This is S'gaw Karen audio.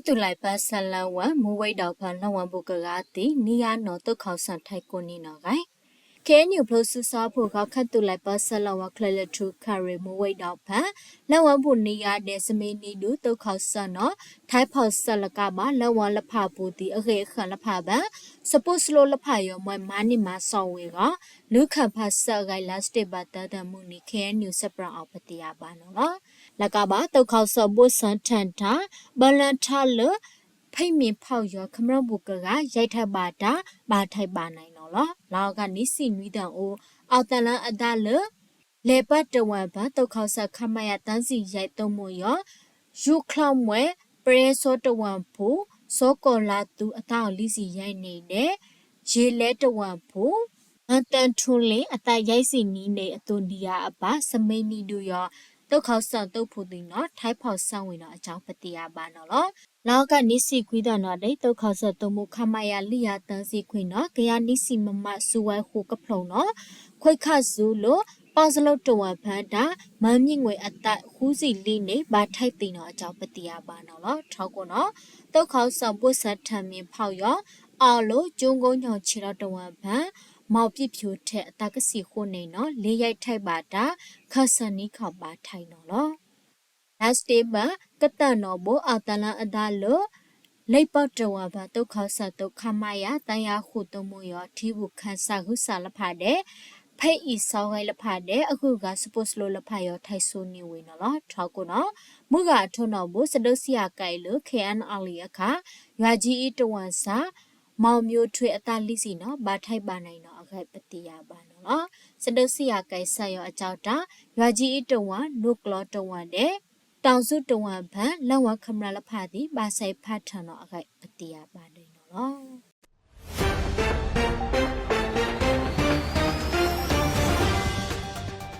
ခၢၣ်သူလ့ၤပၢဆှၢလၢဝဲ မူဝဲဒီးဖၢ လီၢ်ဝါဘူၣ်ကရၢသံ နံၣ်ယါနီၤ သုးခီၣ်စၢၣ်ထံးကိးနံၤနီၤဂၤ ခ့ၣ်အဲၣ်ယူၣ် ဖျိစုဆှၢဖှိၣ်ဃီ ခၢၣ်သူလ့ၤပၢဆှၢလၢဝဲ ချၢၣ်လွဲၢ်ထူၣ်ခရံာ် မူဝဲဒီးဖၢ လီၢ်ဝါဘူၣ်နံၣ်ယါဒဲး စမ့နံၤဒု သုးခီၣ်စၢၣ်နီၤ ထံဖီၣ်ဆၢလၢကးဘၣ် လီၢ်ဝါလၢဖးပူၤသံ အဂ့ၢ်အဃၢၤလၢဖးဘၢ စပိၢ်စလိလၢဖးယီၤမွဲ မၤန့ၢ်မၤစီၣ်ဝဲအဂီၢ် လူၤခၢၣ်ဖးဆၢအဂၤ လါစတ့ဘၢၣ် သၢသီမုၢ်နံၤ ခ့ၣ်အဲၣ်ယူၣ် ဆဲးပြၢအီၤ ပသ့ၣ်ညါဘၣ်န့ၣ်လီၤ. လၢကးဘၣ် သုးခီၣ်စၢၣ်ဘိၣ်စၢၣ်ထၢၣ်တၢ် ဘၢလၢထၢၣ်လၢ ဖံးမ့ၢ်ဖီၣ်ယီၤ ခမျၢၣ်ပူၤကရၢ ယဲၢ်ထံၣ်ဘၣ်တၢ် ဘၣ်ထံၣ်ဘၣ်န့ၣ်လီၤ. လၢအဂၤ နံၣ်ဆံနွံသီအိၣ် အီၣ်သးလၢအသးလၢ လဲၤပၢတဝၢၣ်ပၢၢ် သုးခီၣ်စၢၣ် ခမရ သၢဆံယဲၢ် သုးမုၢ်ယီၤ ယူၢ်ချီၣ်မွဲ ပရဲစီတဝၢၣ်ပူၤ စီၤကီၤလါသူ အသးအီၤ လွံၢ်ဆံယဲၢ်နံၣ်ဒဲး ယ့လဲတဝၢၣ်ပူၤ မၢတၢထူလ့ၣ် အသးယဲၢ်ဆံနံၣ်ဒဲး အသိးနံၣ်ယါအပၢ် စမ့နံၤဒုယီၤ သုးခီၣ်စၢၣ်သုးဖိသံနီၤ ထံဖီၣ်ဆၢဝဲနီၤအကြောင်း ပသ့ၣ်ညါဘၣ်န့ၣ်လီၤ. လၢအဂၤ နံၣ်ဆံခွံသီနီၤဒဲး သုးခီၣ်စၢၣ်သုးမုၢ် ခမရ လွံၢ်ယၤသၢဆံခွံနီၤ ကယၤနံၣ်ဆံ မမ စုဝဲဃိကဖျိးနီၤ ခွံခါစူၤလၢ ပီၣ်စလိတဝၢၣ်ပၢၢ်တၢ် မၢမံၣ်ငွေ့ အသးဃုဆံလွံၢ်နံၣ် ဘၣ်ထံၣ်သ့နီၤအကြောင်း ပသ့ၣ်ညါဘၣ်န့ၣ်လီၤ. ထီကိးနီၤ သုးခီၣ်စၢၣ်ဘိၣ်စၢၣ်ထၢၣ်မ့ၢ်ဖီၣ်ယီၤ အီၣ်လၢ ကၠိကိညီၣ် ဆ့ၣ်ထီၣ်တဝၢၣ်ပၢၢ် မီၣ်ပံၣ်ဖၠိၣ်ထဲ အသးကဆံၣ်ဃိးနံၣ်နီၤ လ့ယဲၢ်ထံၣ်ဘၣ်တၢ် ခၢၣ်စၢၣ်နံၣ်ခီၣ် ဘၣ်ထံၣ်နီၤလီၤ. လါစတ့ဘၢၣ် ကတၢၢ်နီၣ်ဘိ အီၣ်သးလၢအသးလၢ လ့ပီၣ်တဝၢၣ်ပၢၢ် သုးခီၣ်စၢၣ်သုး ခမရ သၢယၤဃိး သုးမုၢ်ယီၤ ထံဘူၣ်ခၢၣ်စး ဂုၢ်စးလၢဖးဒဲး ဖဲအံၤစီဂဲၤလၢဖးဒဲး အဂုၤအဂၤ စပိၢ်စလိလၢဖးယီၤ ထံစိန့ၢ်ဝဲန့ၣ်လီၤ. ထီကိးနီၤ မုၢ်ဂၤအထိၣ်နီၣ်ဘိ စဒုးစံယၤကဲအံၤလၢ ခ့ၣ်အဲၣ်ယူၣ် အခါ ယွၤကၠံအံၤတဝၢၣ်စၢ် မီၣ်မၠိၣ်ထွ့ အသးလွံၢ်ဆံနီၤ ဘၣ်ထံၣ်ဘၣ်န့ၣ်နီၤအဂ့ၢ် ပသ့ၣ်ညါဘၣ်န့ၣ်လီၤ. စဒုးစံယၤကဲအံၤ စးယီၤအကၠီတၢ် ယွၤကၠံအံၤတဝၢၣ် နိၣ်ကျီတဝၢၣ်ဒဲး တီၤစူတဝၢၣ်ဖၢ လၢဝဲခမျၢၣ်လၢဖးသံ ဘၣ်ဆဲးဖးထၢၣ်နီၤအဂ့ၢ် ပသ့ၣ်ညါဘၣ်န့ၣ်လီၤ.